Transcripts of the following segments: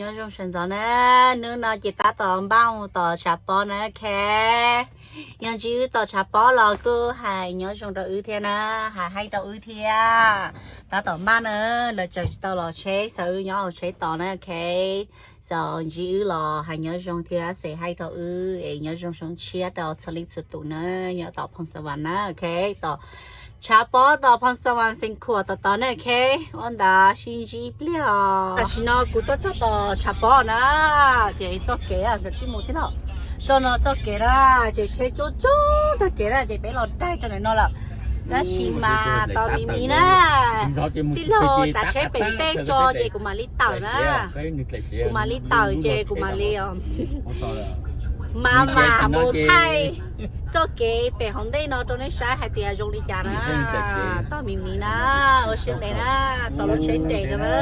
Nyob zoo sawv ntxov na, hnub no ces tab tom npaj mus tom tshav pob na, ok. Yog ntsib wb tom tshav pob los kuj hais nyob zoo rau wb thiab na, hais hais rau wb thiab. Tab tom npaj na, lawv tseem tsis tau los tsheb, xav wb nyob hauv tsheb tos na, ok. Xav ntsib wb los hais nyob zoo thiab xav hais rau wb es nyob zoo xyoo tshiab rau txhua leej txhua tus na, nyob tom Phoo Xa Vas na, ok. Tom tshav pob tom Phoo Xa Vas xeev Khuam tom tod na, ok. Ua ntawd sib ntsib ib pliag os. Tam sim no kuv tuaj txog tom tshav pob na, ces txoj kev nkawd tsis mus thiab no. Txoj no txoj kev na, ces tsheb tsuj tsuj txoj kev na, ces peb los daig tso ntawm no lawm. Tab sis mas tau me me na, tij laug tsav tsheb pem teb tso ces kuv mam li tawm na. Kuv mam li tawm ces kuv mam li, mam mam mus thaij txoj kev pem hauv ntej no rau nej saib hais tias zoo li cas na. Tau me me na, ua siab ntev na, tau lub tsheb nres rau na.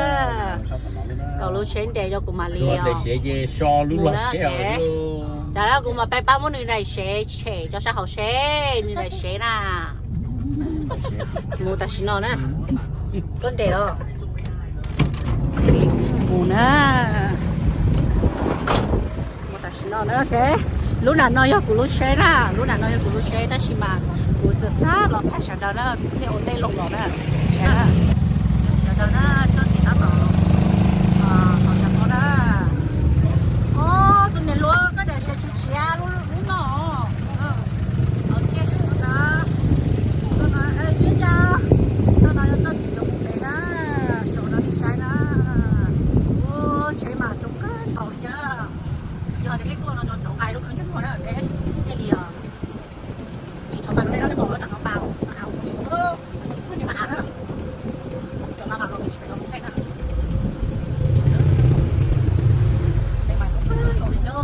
Tau lub tsheb nres rau kuv mam li mus na. Cas kuv mam pab pab muab nws daim sev tshem rau sab hauv seb nws daim sev na. Mus tam sim no na. Koj nres los. Mus na. Mus tam sim no na, ok. Lub nram no yog kuv lub tsheb na, lub nram no yog kuv lub tsheb tab sis mas kuv xav xav los thaij sawv daws na, kuv thiaj ua ntej los los na. Sawv daws na, txoj kev tab tom, tom sawv daws na. Tus niam hluas koj daim sev tshiav tshiav lub no. Ok, txoj no, txoj no, tsis cas, txoj no yog txoj kev yuav mus pem na, saum no nej saib na. Ua tsheb mas tsoo kawg nkaus li na. Yog tias peb tuaj no tso tsoo nqaij lub khwb ntsej muag na, thiaj li tsis tshov pas rau nej na, nej pom lawv tsam no pas, tsis tshov pas na. Tso mas mas los tsis pem los mus tej na. Tej mas tsoo kawg nkaus li thiab,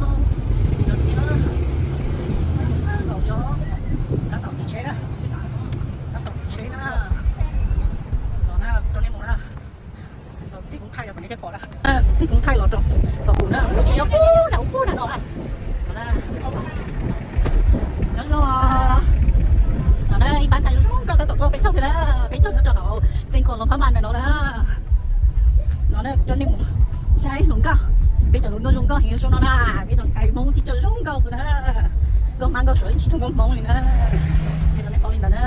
tsis tau tiag, tsoo kawg nkaus li. Tab tom tsheb na, tab tom tsheb na. Los na, tso nej mus na. Tej koob thaij los kom nej thiaj pom na. Tej koob thaij los rau, kom kuv na, kuv tsis yog pub na, kuv pub na no na. Nyob zoo. No na, ib pab ntxhais zoo zoo nkauj tab tom koj peb caug thiab na, peb caug nyob rau hauv xeev khuam los phab mas no na. No na, kuv coj nej mus saib hluas nkauj, peb cov hluas nkauj zoo nkauj heev zoo no na, peb cov ntxhais Hmoob tib co zoo nkauj xwb na. Nkauj hmab nkauj suav ib tsis tu nkauj Hmoob li na. Peb cov nej pom li ntawd na.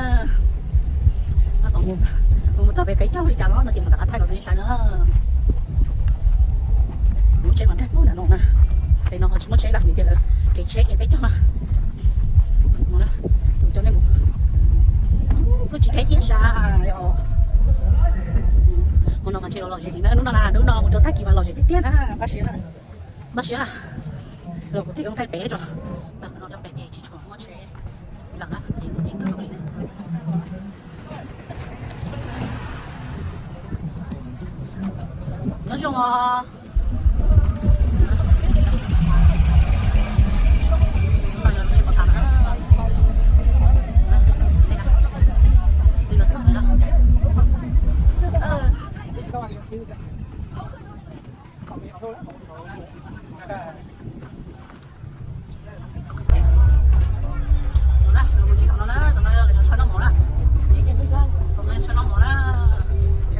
Tab tom mus, mus txog pem peb caug li cas los no ces mus rov qab thaij los rau nej saib na. Lub tsheb mas daig pug nram no na. Pem no ho tsis muaj tsheb lawm vim tias lawv kev tsheb kev peb caug na. Mus na, kuv coj nej mus. Kuj tsis deb thiab sas os. Hmo no mas tsheb los lom zem na, hnub no na, hnub no mus rau tag kis mas lom zem tiag tiag na, npaj siab na. Npaj siab na. Los kuv thiaj thaij pem tso. Tag no rau pem ces tsis tshua muaj tsheb lawm na, ces ceev kawg li. Nyob zoo os.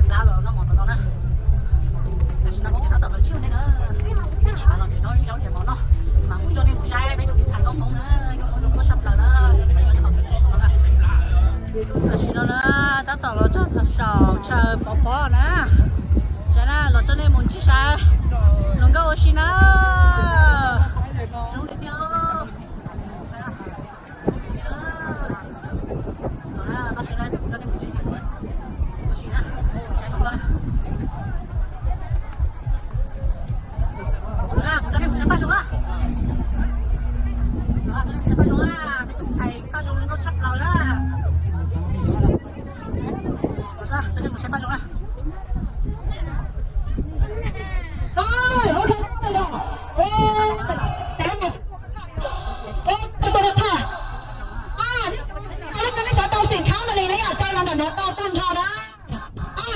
Thaij noj mov na, tam sim no ces tab tom los ntsib nej na, peb tsis mam los nrhiav zaub nrhiav mov noj, mas mus coj nej mus saib peb cov me ntxhais nkauj Hmoob na, nkauj Hmoob zoo nkauj tshaj plaws na. Tam sim no na, tab tom los txog saum chaw pov pob na, saib na, los coj nej mus ntsib saib hluas nkauj ua si na. Zoo li tiag. Ê, tus no tau xeem khaub Malis na yom, tau los ntawm no tau tag nrho na.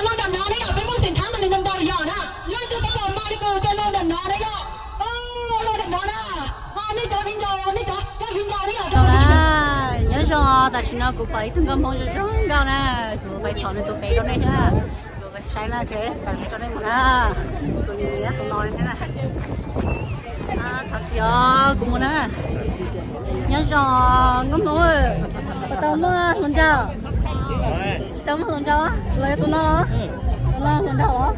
Los ntawm no na yom, peb muaj xeem khaub Malis ntau ntau yom na. Leej twg xav pom Malis kuj los ntawm no na yom. Los ntawm no na. Nej cov viv ncaus, nej cov viv ncaus na yom. Nyob zoo, tam sim no kuv pom ib tug nkauj Hmoob zoo zoo nkauj na, kuv pais thov nws tus pem rau nej thiab. Saib na, ok, pab tso nej mus na. Tus no thiab na. Thov txim os, kuv mus na. Nyob zoo nkauj Hmoob, puas tau muaj hluas nraug? Tsis tau muaj hluas nraug los yog tus no? Tus no hluas nraug os.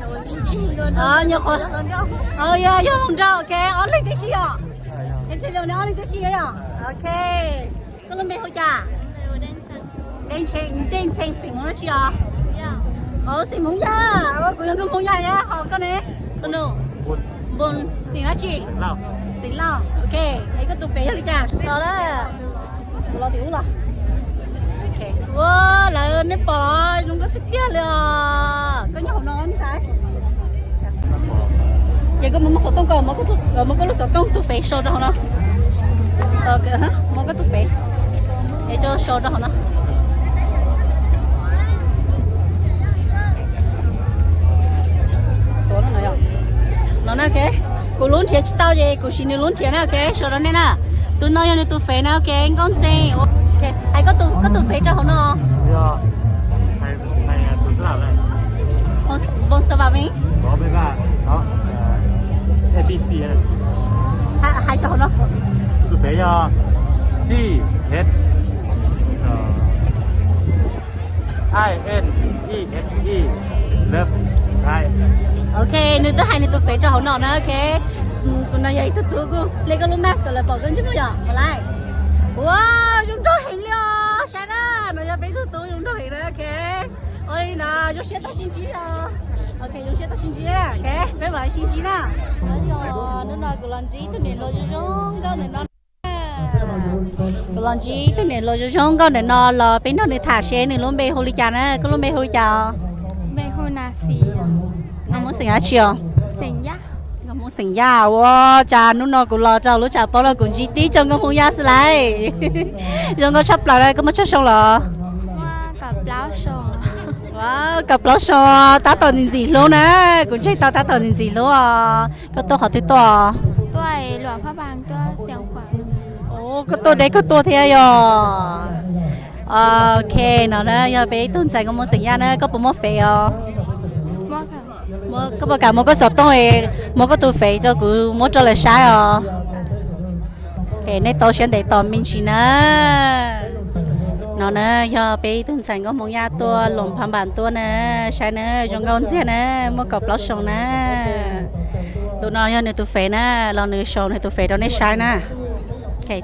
Yog hluas nraug, ok, ob leeg tib si os. Ob leeg tib si yom. Ok. Koj lub npe hu cas? Dej Ntxhee, xeem Hmoob dab tsi os? Xeem Hmoob Yaj, kuv yog nkauj Hmoob Yaj thiab, ho koj ne? Tus nus, Npun, xeem dab tsi? Xeem Lauj, ok. Es koj tus fev yog li cas? Los lawm, los tim ub los. Ua, lawv nej pom los zoo nkauj tiag tiag li os. Koj nyob hauv no ntag. Ces koj mus muab xov tooj ko, muab koj lub xov tooj tus fev sau rau hauv no. Muab koj tus fev es coj sau rau hauv no. No na, ok. Kuv lub nrhiav tsis tau ces kuv siv nws lub nrhiav na, ok, sau rau nej na. Tus no yog nws tus fev na, ok, Nkauj Ntxhee. Hais koj tus, koj tus fev rau hauv no. Npoo xav vam meej. Hais rau hauv no. Tus fev yog C H I N E S E love. Ok, nws twb hais nws tus fev rau hauv no na, ok. Tus no yog ib tug tub kuj le koj lub mask kom lawv pom koj ntsej muag yom, pom lawm. Ua, zoo nkauj heev li os, saib na, no yog peb tug tub zoo nkauj heev na, ok. Ua li no, zoo siab tau sib ntsib os. Ok, zoo siab tau sib ntsib, ok, peb mam sib ntsib na. Hnub no kuv los ntsib ib tug niam hluas zoo zoo nkauj ntawm no. Kuv los ntsib ib tug niam hluas zoo zoo nkauj ntawm no los peb nrog nws tham seb nws lub npe hu li cas na. Koj lub npe hu li cas os? Nkauj Hmoob xeem dab tsi os? Nkauj Hmoob xeem Yaj. Ua cas hnub no kuv los rau lub tshav pob no kuv ntsib tib co nkauj Hmoob Yaj xwb lauj. Zoo nkauj tshaj plaws na, koj muaj tsawg xyoo los? Kaum plaub xyoo, tab tom ntxim ntxim hlub na, kuv ntseeg tau tab tom ntxim ntxim hlub os. Koj tuaj qhov twg tuaj? Koj tuaj deb kawg tuaj thiab yog? Ok, no na yog peb ib tug ntxhais nkauj Hmoob xeem Yaj na, koj puas muaj fev os? Koj puas kam muab koj xov tooj, muab koj tus fev rau kuv muab rau lawv saib os? Nej tau siab ntev tos me ntsis na. No na yog peb ib tug ntxhais nkauj Hmoob Yaj tuaj Loos Phas Npas tuaj na, saib na, zoo nkauj ntxiag na, muaj kaum plaub xyoo na. Tus no yog nws tus fev na, los nws sau nws tus fev rau nej saib na.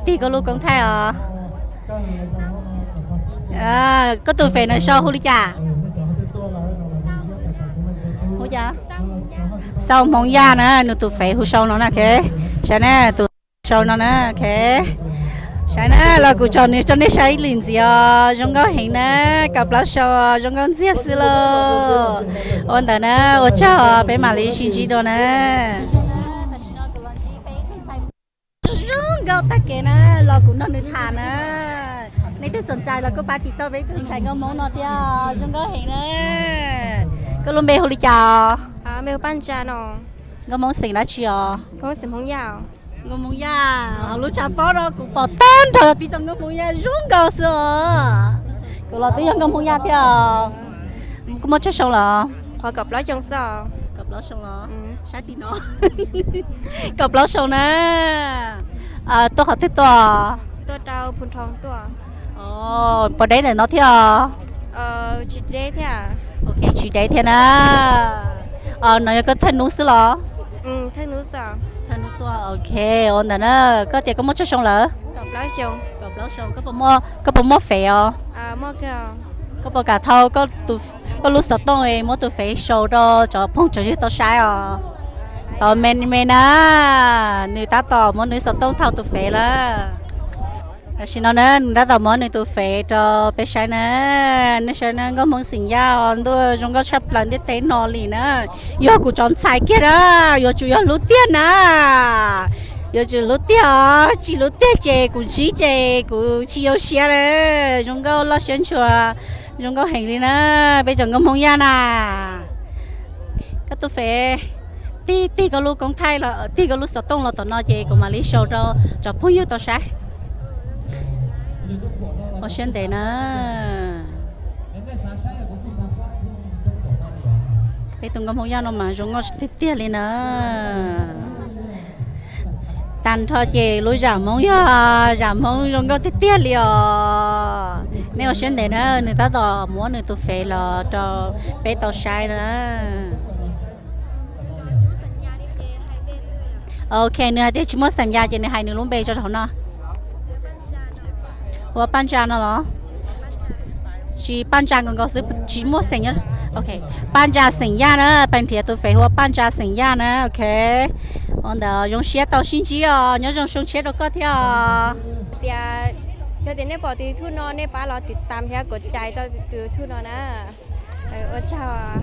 Tig koj lub koob thaij os. Koj tus fev na sau hu li cas? Hu cas? Xauj Hmoob Yaj na, nws tus fev hu sau no na, ok. Saib na, tus sau no na, ok. Saib na, los kuv tso nws rau nej saib ib lim ntxiv os, zoo nkauj heev na, kaum plaub xyoo, zoo nkauj ntxiag xwb lauj. Ua ntawd na, ua tsaug, peb mam li sib ntsib dua na. Zoo nkauj tag kev na, los kuv nrog nws tham na. Nej twg xom ntshai los kuj pab tiv tauj peb tug ntxhais nkauj Hmoob no thiab, zoo nkauj heev na. Koj lub npe hu li cas os? Nkauj Hmoob xeem dab tsi os? Nkauj Hmoob Yaj. Ho lub tshav pob no kuv pom tag nrho tib tsoom nkauj Hmoob Yaj zoo nkauj xwb os. Kuv los twb yog nkauj Hmoob Yaj thiab. Koj muaj tsawg xyoo los? Kaum plaub xyoo na. Tuaj qhov twg tuaj? Puas deb ntawm no thiab os? Tsis deb thiab na. No yog koj thawj hnub xwb los? Ok, ua ntawd na, koj tias koj muaj tsawg xyoo lawm? Kaum plaub xyoo. Koj puas muaj fev os? Koj puas kam thau koj lub xov tooj muab tus fev sau rau cov phooj cov ywg tau saib os? Tau me me na, nws tab tom muab nws xov tooj thau tus fev lawm. Tam sim no na nws tab tom muab nws tus fev rau peb saib na. Nej saib na, nkauj Hmoob xeem Yaj os, ntuj zoo nkauj tshaj plaws ntiaj teb no li na. Yog kuv cov ntxhais kiag na, yuav tsum yog hlub tiag na. Yuav tsum hlub tiag os, tsis hlub tiag ces kuv ntsib ces kuv tsis zoo siab na. Zoo nkauj loj siab ntshua, zoo nkauj heev li na, peb cov nkauj Hmoob Yaj na. Koj tus fev, tig tig koj lub koob thaij los tig koj lub xov tooj los tom no ces kuv mam li sau rau cov phooj ywg tau saib. Ua siab ntev na. Peb tus nkauj Hmoob Yaj no mas zoo nkauj tiag tiag li na. Tag nrho ces lub zam Hmoob yog zam Hmoob zoo nkauj tiag tiag li os. Nej ua siab ntev na, nws tab tom muab nws tus fev los rau peb tau saib na. Ok, nws hais tias tsis muaj xeem Yaj ces nws hais nws lub npe tso rau hauv no. Hu ua Paj Ntsa no los? Tsis, Paj Ntsa nkaus nkaus xwb, tsis muaj xeem. Ok, Paj Ntsa xeem Yaj na, pab nrhiav tus fev hu ua Paj Ntsa xeem Yaj na. Ok, ua ntawd zoo siab tau sib ntsib os, nyob zoo xyoo tshiab rau koj thiab os. Tias yog tias nej pom tus YouTube no nej pab los tiv tam thiab kom cais rau tus YouTube no na. Ua tsaug.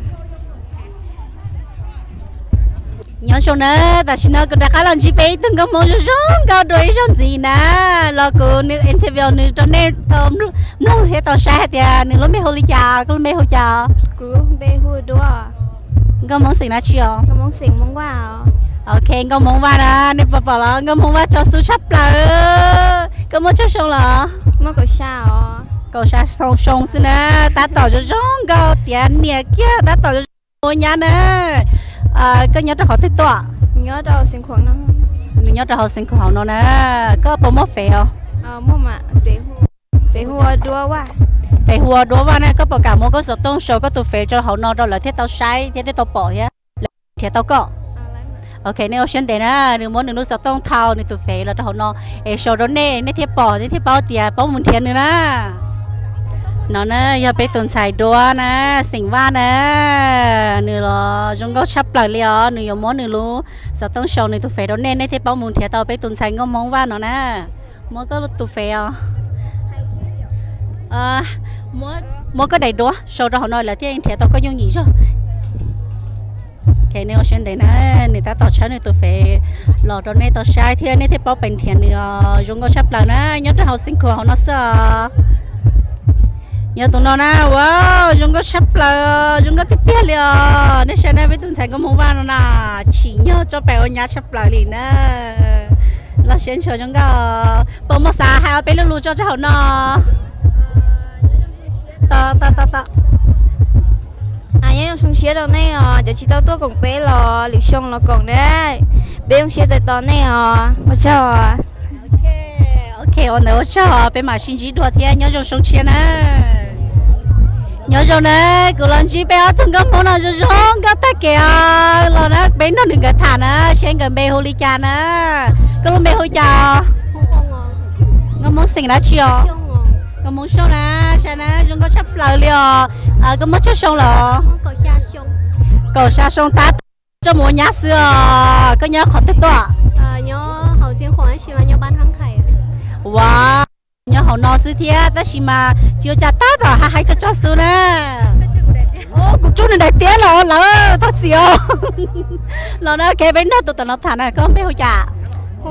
Nyob zoo na, tam sim no kuv rov qab los ntsib peb ib tug nkauj Hmoob zoo zoo nkauj dua ib zaug ntxiv na, los kuv nws interview nws rau nej tau mloog thiab tau saib hais tias nws lub npe hu li cas, koj lub npe hu cas? Kuv lub npe hu Duab. Nkauj Hmoob xeem dab tsi os? Nkauj Hmoob xeem Hmoob Vaj. Ok, nkauj Hmoob Vaj na, nej puas pom los nkauj Hmoob Vaj tso xub tshaj plaws. Koj muaj tsawg xyoo los? Muaj kaum xya os. Kaum xya xyoo xyoo xwb na, tab tom zoo zoo nkauj tiav niam kiag, tab tom zoo zoo ua nyab na. Koj nyob rau qhov twg tuaj? Nyob rau Xeev Khuam no. Nws nyob rau hauv Xeev Khuam hauv no na. Koj puas muaj fev os? Fev hu ua Duab Vaj. Fev hu ua Duab Vaj na, koj puas kam muab koj xov tooj sau koj tus fev rau hauv no rau lawv thiaj tau saib thiab thiaj tau pom thiab lawv nrhiav tau koj. Ok, nej ua siab ntev na, nws muab nws lub xov tooj thau nws tus fev los rau hauv no es sau rau nej, nej thiaj pom, nej thiaj paub tias paub mus nrhiav nws na. No na yog peb tus ntxhais Duab na, xeem Vaj na, nws los zoo nkauj tshaj plaws li os, nws yuav muab nws lub xov tooj sau nws tus fev rau nej, nej thiaj paub mus nrhiav tau peb tus ntxhais nkauj Hmoob Vaj no na. Muab koj tus fev os. Muab koj daim duab sau rau hauv no lawv thiaj nrhiav tau koj yooj yim zog. Ok, nej ua siab ntev na, nws tab tom tshawb nws tus fev los rau nej tau saib thiab nej thiaj paub pes nrhiav nws os, zoo nkauj tshaj plaws na, nyob rau hauv Xeev Khuam hauv no xwb os. Yog tus no na, wow, zoo nkauj tshaj plaws, zoo nkauj tiag tiag li os. Nej saib na, peb tus ntxhais nkauj Hmoob Vaj no na, tsim nyog tso pes ua nyab tshaj plaws li na. Loj siab ntshua zoo nkauj. Puas muaj xav hais ob peb lo lus tso rau hauv no? Nyob zoo siab rau nej os, cov tsis tau tuaj koom peb los lwm xyoo los koom na. Peb zoo siab txais tos nej os, ua tsaug. Ok, ua ntawd ua tsaug, peb mam sib ntsib dua thiab, nyob zoo xyoo tshiab na. Nyob zoo na, kuv los ntsib peb ob tug nkauj Hmoob no zoo zoo nkauj tag kev os. Los na peb nrog nws nkawd tham na, seb nkawd npe hu li cas na. Koj lub npe hu cas? Nkauj Hmoob xeem dab tsi os? Nkauj Hmoob Xyooj na, saib na zoo nkauj tshaj plaws li os. Koj muaj tsawg xyoo lawm? Kaum xya xyoo tab tom coj mus ua nyab xwb os. Koj nyob qhov twg tuaj? Ua, nyob hauv no xwb thiab tab sis mas tsis ua cas, tab tom hais hais tso tso xwb na. Kuv tsuj nws daim tiab los lawm, thov txim os. Los na, ok, peb nrog tus tom no tham na, koj npe hu cas? Hu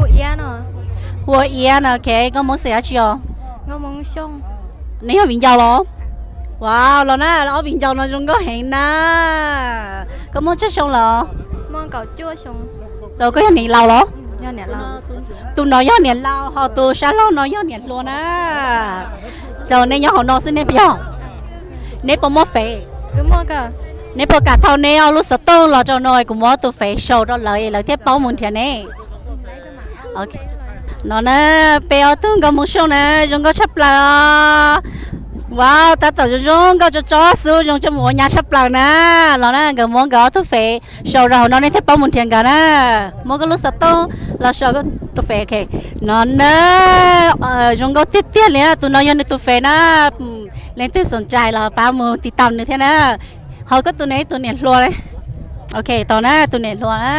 ua Iab no, ok, koj Hmoob xeem dab tsi os? Nej yog viv ncaus los? Ua, los na, ob viv ncaus no zoo nkauj heev na. Koj muaj tsawg xyoo los? Koj yog niam laus los? Tus no yog niam laus, ho tus sab laug no yog niam hluas na. Ces nej nyob hauv no xwb nej puas yog? Neb puas muaj fev? Neb puas kam thau neb ob lub xov tooj los rau no, kuv muab tus fev sau rau lawv, lawv thiaj paub mus nrhiav neb. No na, peb ob tug nkauj Hmoob Xyooj na, zoo nkauj tshaj plaws os. Ua, tab tom zoo zoo nkauj tso tso xwb, zoo coj mus ua nyab tshaj plaws na. Los na, nkawd muab nkawd ob tug fev sau rau hauv no nej thiaj paub mus nrhiav nkawd na. Muab koj lub xov tooj los sau koj tus fev, ok. No na, zoo nkauj tiag tiag li na, tus no yog nws tus fev na. Leej twg xom ncais los pab mus tiv tam nws thiab na. Ho koj tus no ib tus niam hluas li. Ok, tos na, tus niam hluas na.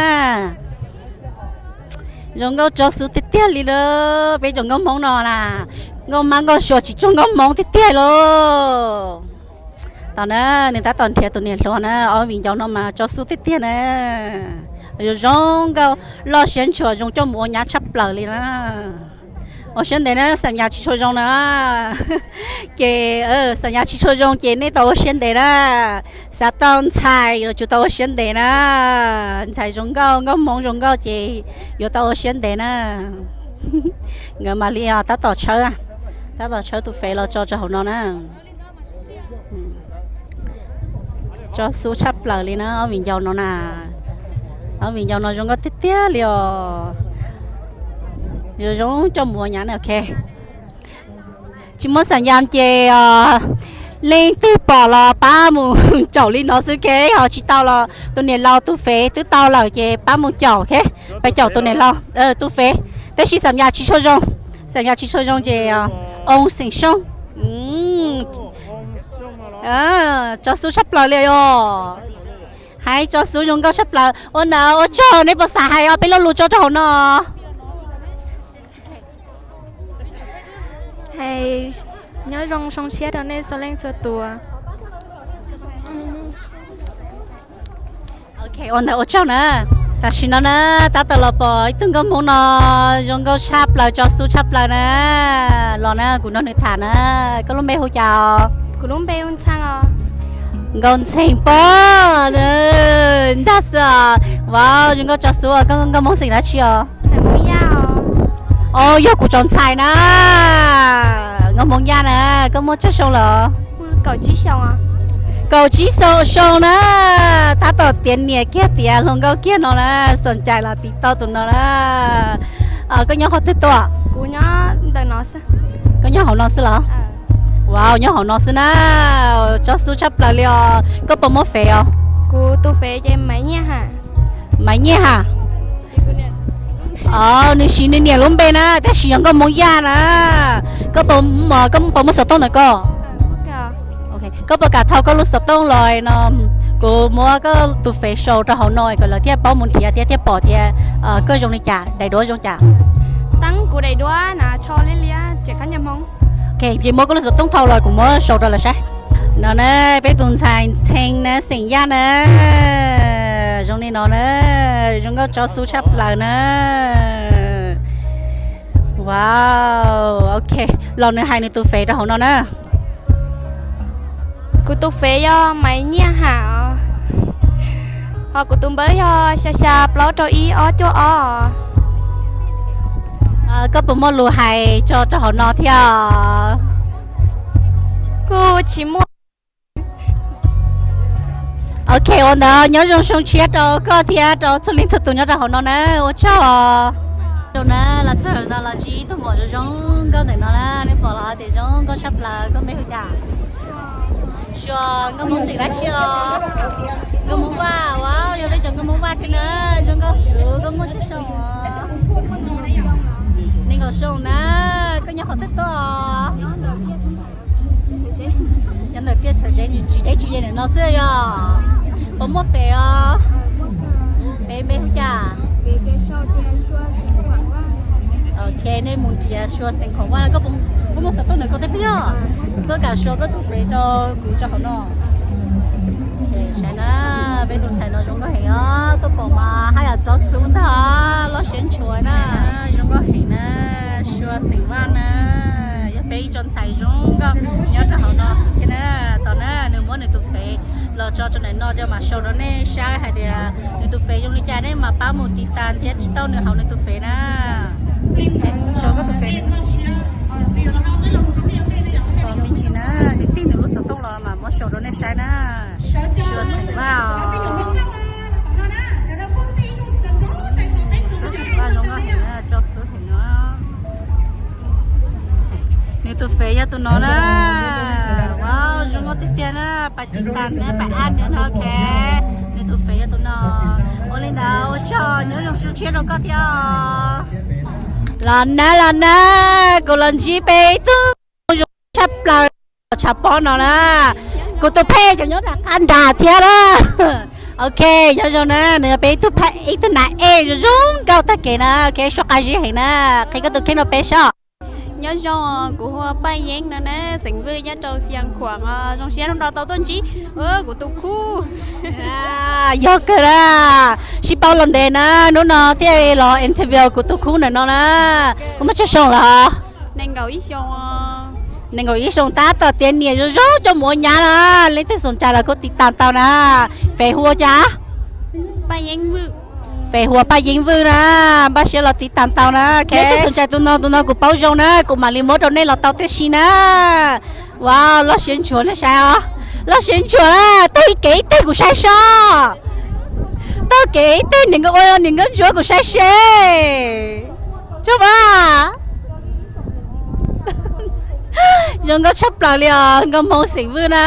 Zoo nkauj tso xwb tiag tiag li lawm, peb cov nkauj Hmoob no na. Nkauj mab nkauj suav tsis tsuag nkauj Hmoob tiag tiag lauj. Tos na, nws tab tom nrhiav tus niam hluas na, ob viv ncaus no mas tso xub tiag tiag na. Zoo zoo nkauj, loj siab ntshua, zoo coj mus ua nyab tshaj plaws li na. Ua siab ntev na, xeem Yas tsis tshua zoo na. Ces xeem Yas tsis tshua zoo ces nej tau ua siab ntev na. Xav tau ntxhais los tsuas tau ua siab ntev na. Ntxhais zoo nkauj, nkauj Hmoob zoo nkauj ces yuav tau ua siab ntev na. Nkawd mam li tab tom tshawb, tab tom tshawb tus fev los tso rau hauv no na. Tso xub tshaj plaws li na, ob viv ncaus no na. Ob viv ncaus no zoo nkauj tiag tiag li os. Zoo zoo coj mus ua nyab na, ok. Tsis muaj xam yas ces leej twg pom los pab mus caum li no xwb, ok. Ho tsis tau los tus niam laus tus fev twb tau lawm ces pab mus caum, ok. Pab caum tus niam laus, tus fev. Tab sis xam yas tsis tshua zoo, xam yas tsis tshua zoo ces oo xeem sooj. Tso xub tshaj plaws li os. Hais tso xub zoo nkauj tshaj plaws. Ua ntawd ua tsaug, neb puas xav hais ob peb lo lus tso rau hauv no? Hais nyob zoo xyoo tshiab rau nej txhua leej txhua tus. Ok, ua ntawd ua tsaug na. Tam sim no na, tab tom los pom ib tug nkauj Hmoob no zoo nkauj tshaj plaws, tso xub tshaj plaws na. Los na, kuv nrog nws tham na. Koj lub npe hu cas? Kuv lub npe hu Ntxhee os. Nkauj Ntxhee pob, ntag xwb os. Wow, zoo nkauj tso xub. Koj nkauj Hmoob xeem dab tsi os? Xeem Hmoob Yaj os. Os, yog kuv tsoom ntxhais na. Nkauj Hmoob Yaj na, koj muaj tsawg xyoo lawm? Kaum tsib xyoo na. Tab tom tiav niam kiag tiav hluas nkauj kiag no na, xoom cais los tiv tauj tus no na. Koj nyob qhov twg tuaj? Koj nyob hauv no xwb los? Wow, nyob hauv no xwb na. Tso xub tshaj plaws li os. Koj puas muaj fev os? Kuv tus fev ces Maiv Nyiaj Ham. Maiv Nyiaj Ham. Nws siv nws niam lub npe na, tab sis yog nkauj Hmoob Yaj na. Koj puas muaj xov tooj ntawm koj? Koj puas kam thau koj lub xov tooj los no, kuv muab koj tus fev sau rau hauv no kom lawv thiaj paub mus nrhiav thiab thiaj pom tias koj zoo li cas, daim duab zoo cas. Teeb kuv daim duab na, tsho liab liab ces qab nyaj Hmoob. Ok, ces muab koj lub xov tooj thau los kuv muab sau rau lawv saib. No na, peb tus ntxhais Ntxhee na, xeem Yaj na. Zoo li no na, zoo nkauj tso xub tshaj plaws na. Wow, ok, los nws hais nws tus fev rau hauv no na. Kuv tus fev yog Maiv Nyiaj Ham os. Ho kuv tus npawb yog xya xya plaub rau ib ob cuaj ob. Koj puas muaj lus hais tso rau hauv no thiab? Kuj tsis muaj. Ok, ua ntawd nyob zoo xyoo tshiab rau koj thiab rau txhua leej txhua tus nyob rau hauv no na, ua tsaug. Zoo na, los txog no los ntsib ib tug muam zoo zoo nkauj ntawm no na, nej pom los tias zoo nkauj tshaj plaws. Koj npe hu cas? Sua. Nkauj Hmoob xeem dab tsi os? Nkauj Hmoob Vaj. Ua, yog peb cov Nkauj Hmoob Vaj thiab na. Zoo nkauj xwb, koj muaj tsawg xyoo? Nees nkaum xyoo na. Koj nyob qhov twg tuaj? Nyob ntawm tiaj tshawm zeb, tsis deb tsis ze ntawm no xwb yog? Puas muaj fev os? Fev npe hu cas? Ok, nej mus nrhiav Sua xeem Khuam Vaj. Koj muaj xov tooj ntawm koj thiab puas yog? Koj kam sau koj tus fev rau kuv tso hauv no. Saib na, peb tus ntxhais no zoo nkauj heev os, koj pom mas haj yam tso xub ntag, loj siab ntshua na. Zoo nkauj heev na, Sua xeem Vaj na, yog peb ib tsoom ntxhais zoo nkauj nyob rau hauv no xwb thiab na. Tos na, nws muab nws tus fev los tso rau ntawm no coj mam sau rau nej saib hais tias nws tus fev zoo li cas, nej mam pab mus tiv tas thiab tiv tauj nws hauv nws tus fev na. Sau koj tus fev. Tos me ntsis na, nws tig nws lub xov tooj los mam muab sau rau nej saib na. Sua xeem Vaj os. Sua xeem Vaj zoo nkauj heev na, tso xub heev no. Nws tus fev yog tus no na. Wow, zoo nkauj tiag tiag na, pab tiv tas na, pab add nws na, ok. Nws tus fev yog tus no. Ua li ntawd ua tsaug, nyob zoo xyoo tshiab rau koj thiab os. Los na los na, kuv los ntsib peb ib tug zoo tshaj plaws tshav pob no na. Kuv tus phej tseem nyob rov qab nrad thiab na. Ok, nyob zoo na, nws yog peb ib tug phej, ib tug nas ej zoo zoo nkauj tag kev na, ok, suab qab zib heev na. Qhia koj tus kheej rau peb saib. Nyob zoo, kuv hu ua Paj Yeeb no na, xeem Vwj nyob rau Xia Khuam, zoo siab hnub no tau tuaj ntsib kuv tus khub. Yog kawg na, sib paub los ntev na, hnub no thiaj los interview kuv tus khub ntawm no na. Koj muaj tsawg xyoo lawm? Nees nkaum ib xyoo. Nees nkaum ib xyoo tab tom tiav niam zoo zoo coj mus ua nyab na, leej twg xoom cai los kuj tiv tas tau na. Fev hu ua cas? Paj Yeeb Vwj. Fev hu ua Paj Yeeb Vwj na, npaj siab los tiv tas tau na. Leej twg xoom cai tus no, tus no kuv paub zoo na, kuv mam li muab rau nej los tau tib si na. Wow, loj siab ntshua nej saib os. Loj siab ntsuav, taug ib kev ib teg kuv saib seb. Taug kev ib teg niam nkauj ua niam nkauj ntsuav kuv saib seb. Tsuag mas. Zoo nkauj tshaj plaws li os nkauj Hmoob xeem Vwj na.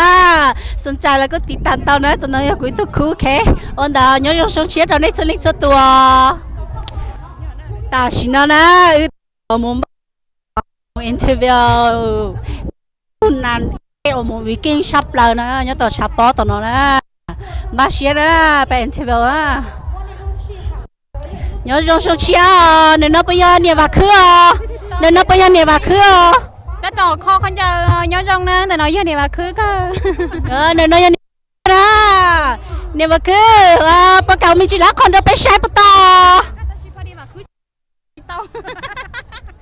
Xom cai los kuj tiv tas ntau na, tus no yog kuv ib tug khub khe. Ua ntawd nyob zoo xyoo tshiab rau nej txhua leej txhua tus. Tam sim no na, wb mus npaj mus interview, tus nas uas mus vis keej tshaj plaws na nyob tom tshav pob tom no na. Npaj siab na, pab interview na. Nyob zoo xyoo tshiab, nws no puas yog niam Vam Khwb os? Nws no puas yog niam Vam Khwb os? Tab tom kho khaub ncaws, nyob zoo na, ntawm no yog niam Vam Khwb kawg. Nws no yog niam Vam Khwb na. Niam Vam Khwb, puas kam me ntsis lab qhov nrog peb saib puas tau?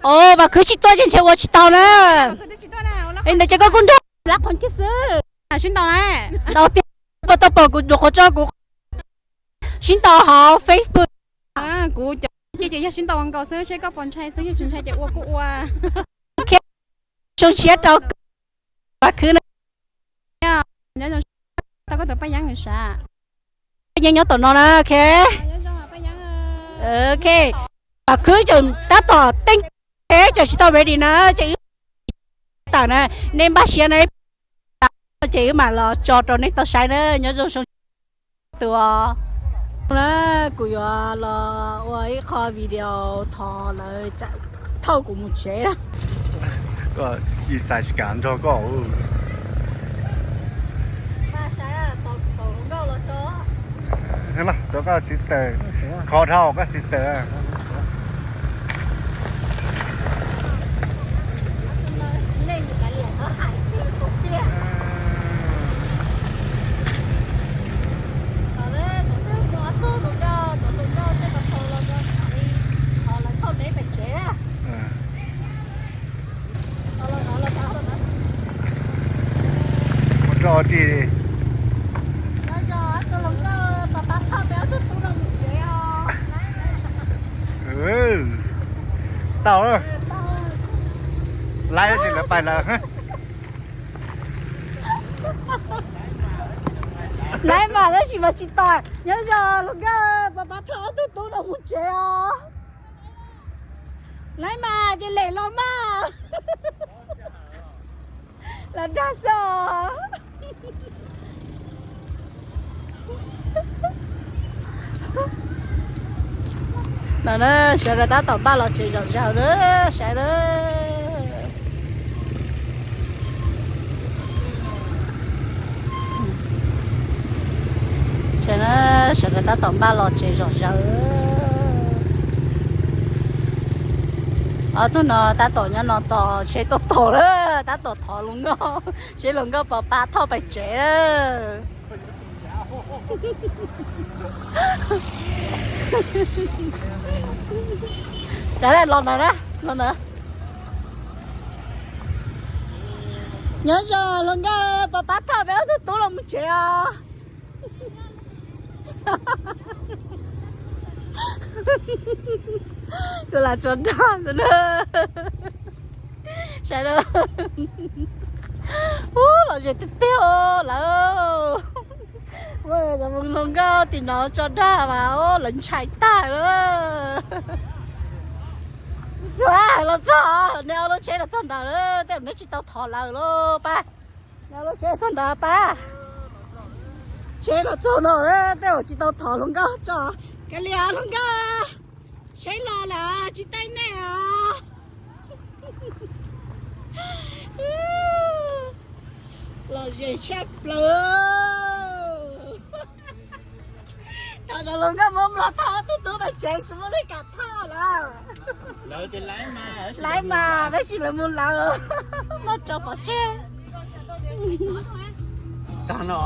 Os, Vam Khwb tsis tuaj ces ntshe ua tsis tau na. Es ntawd ces koj kuj nrog lab qhov kiag xwb. Ntau tiag, puas tau pom kuv nyuam qhuav tso kuv sib ntaus hauv Facebook. Kuv cov ces yog sib ntaus nkaus xwb, seb koj puas ntshai xwb, yog tsis ntshai ces ua kuj ua. Ok, zoo siab rau Vam Khwb na. Tau koj tus Paj Yeeb sav. Paj Yeeb nyob tom no na, ok. Ok. Vam Khwb tseem tab tom teeb, tseem tsis tau ready na, ces wb tawm na, nej npaj siab na, ces wb mam los tso rau nej tau saib na, nyob zoo xyoo tus. Na, kuv yuav los ua ib qho video thov lawv thauj kuv mus tsev. Ib xav tsis kam nrog koj. Rau koj sister, khov dhau koj sister. Mus rau tim. Tau lawm. Laiv tab sis lawv pais lawm. Laiv mas tab sis mas tsis tau. Nyob zoo hluas nkauj, pab pab thauj ob tug tub no mus tsev os. Laiv mas ces lem los mas. Los dag xwb os. No na, sawv daws tab tom npaj los tsev zom zaws na, saib na. Saib na, sawv daws tab tom npaj los tsev zom zaws. Ob tug no tab tom nyob no tos seb tuaj tog lawm, tab tom thov hluas nkauj, seb hluas nkauj puas pab thauj pais tsev lawm. Los ntawd na, los ntawd. Nyob zoo hluas nkauj, puas pab thauj peb ob tug tub los mus tsev os? Kuv lam tso dag ntawd na. Saib na. Ub, los ze tiag tiag lawm. Hluas nkauj tim no tso dag mas lawv ntshai tag lawm. Los txog, neb ob lub tsheb los txog ntawd lawm, tej zaum neb tsis tau thov lawv lauj pab. Neb ob lub tsheb txog ntawd pab. Tsheb los txog ntawd lawm, tej zaum tsis tau thov hluas nkauj tso. Kav liam hluas nkauj, tsheb los lawm tsis taij nej os. Los ze tshaj plaws. Thov zoo hluas nkauj muab mlog thauj ob tug tub pais tsev, tsis muaj neeg kam thauj lawm. Laiv mas tab sis lawv mus lawm, muab tso pov tseg. Tag no.